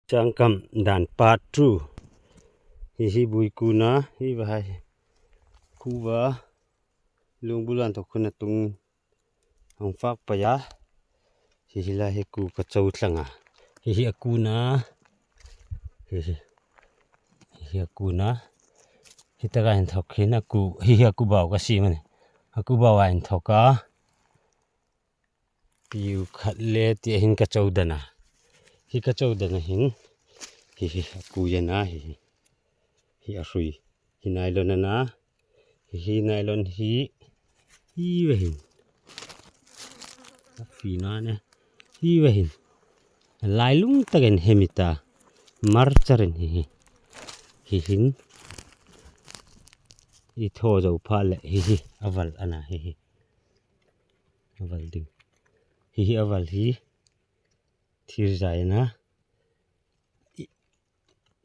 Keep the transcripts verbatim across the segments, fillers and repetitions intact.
Changkam dan part two. Hihi bui kuna, hi va hai. Kuva, lungbul an to kuna tung. Hong fak pa ya. Hihi la hi ku ka chau tlanga. Hihi a kuna. Hihi. Hihi a kuna. Hi ta ka hin thok hin a ku. Hihi a ku bau ka si mani. A ku bau a hin thok a. Piu khat le ti a hin ka chau dana. Hi ka chau dana hin. Hihi a ku ya na hihi. Hi a hrui. Hi nylon ana. Hi, hi nylon hi. Hi ve hin. Fi na ne. Hi ve hin. Lailung takin hemita. Marcharin hi hi. Hi hin. I tho zo pha le hi hi. Aval ana hi hi. Aval ding. Hi hi aval hi. Thir zai na.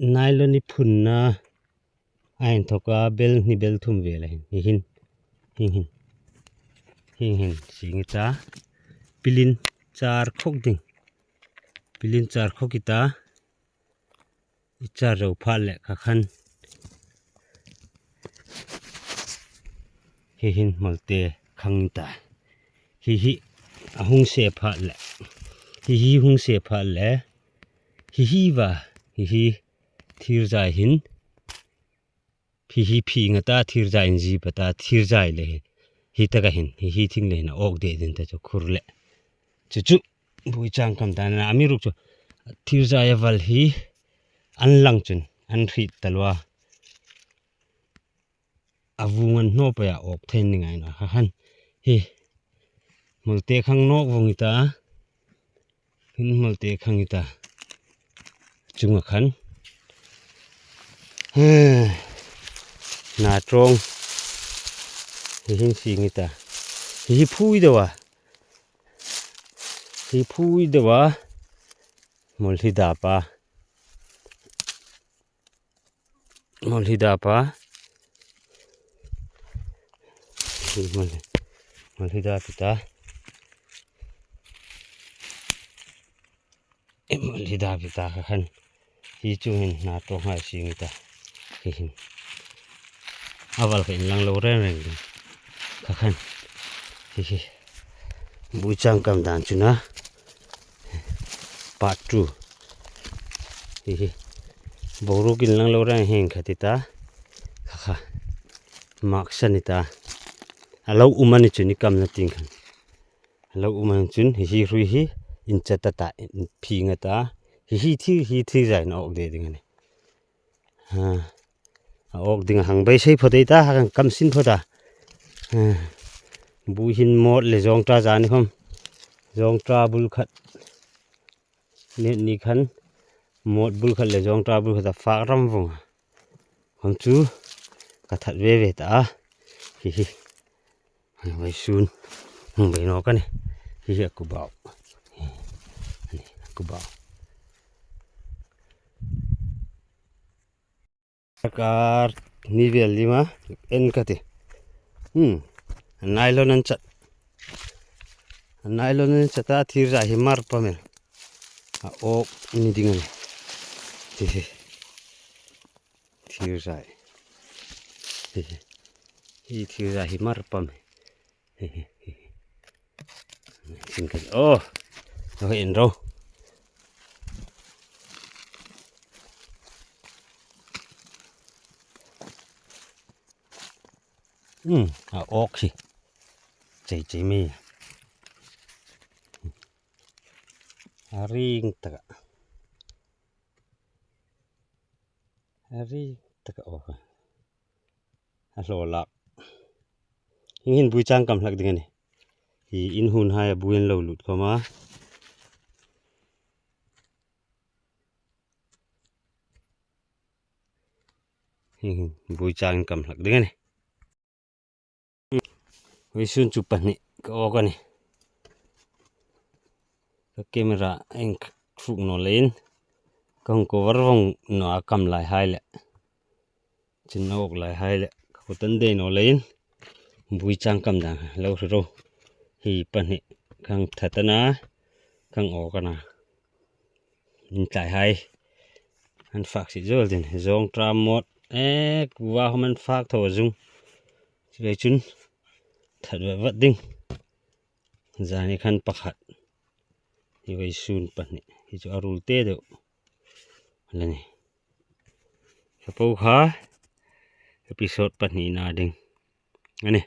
Nylon i phunna a hin thok a bel ni bel thum vel a hin. Hi hin. Hi hin. Hi hin. Sing i ta. Pilin char khok ding. Pilin char khok i ta. I char zo pha le kha khan. Hi hin molte khang ta. Hi hi a hung se pha le. Hi hi hung se pha le. Hi hi va. Hi hi thir zai hin. Hi hi phi nga ta thir zai in ji pa ta thir zai le hi. Hi ta ka hin. Hi hi thing le hin a ok de din ta chu khur le. Chu chu. Bui chang kam ta na ami ruk chu. Thir zai a val hi. An lang chun. An hri ta lua. A vung an hno pa ya ok then ni ngai na ha han. Hi. Molte khang nok vung i ta. Hin molte khang i ta. Chunga khan. Na trong. Hi hin sing i ta. Hi hi phui de wa. Hi phui de wa. Mol hi da pa. Mol hi da pa. Mol, mol hi da pi ta. Mol hi da pi ta kha khan. Hi chu hin na to ha sing ta. Hi hin. Aval kha in lang lo reng reng ding. Kha khan. Hi hi. Bui chang kam dan chu na. Part two. Hi hi. Boruak in lang lo rang heng kha ti ta. Kha kha. Mak sa ni ta. A lo um ani chu ni kam na ting khan. A lo um ani chun hi hi hrui hi in cha ta ta in phi nga ta. Hi hi thi hi thi zai na ok de ding ani. Ha. A ok ding a hang bei sei pho dei ta, ha kan kam sin pho ta. Ha. Bui hin mot le zong tra za ni khom. Zong tra bul khat. Ni, ni khan mot bul khat le zong tra bul khat a fak ram vong. Khom chu ka that ve ve ta. Hi hi. Vai sun. Hung bei no ka ni. Hi hi a ku bau. Hi. Ni, a ku bau. Kar ni vel lima en ka ti. Hmm. Nylon an chat. Nylon an chat a thir zai hi mar pa mel. A ok ni ding an. Hi hi. Thir zai. Hi hi. Hi thir zai hi mar pa mel. Sin ka, oh, oh, en ro. Hmm, a ok hi. Chei chei mi. A ring taka. A ring taka ok. A hlo lak. Hing hin bui chang kam hlak ding ani. Hi in hun hai a bui an lo lut khom a. Hing hin bui chang kam hlak ding ani. Hoi sun chu pani ka ok ani. Ka camera eng suk no lein. Ka hung cover vong no a kam lai hai le. Chin na ok lai hai le. Ka kutan dei no lein. Bui chang kam dang lo ri ro. Hi pani kang thatana. Kang ok ana. In tlai hai. An fak si jol din. Jong tram mot. Eh, kuva hom an fak tho jung. Chule chun. That vat vat ding. Jani khan pakhat. Hi vai sun pani. Hi chu arul te deu. Lani. Sapo kha. Episode pani na ding. Ani.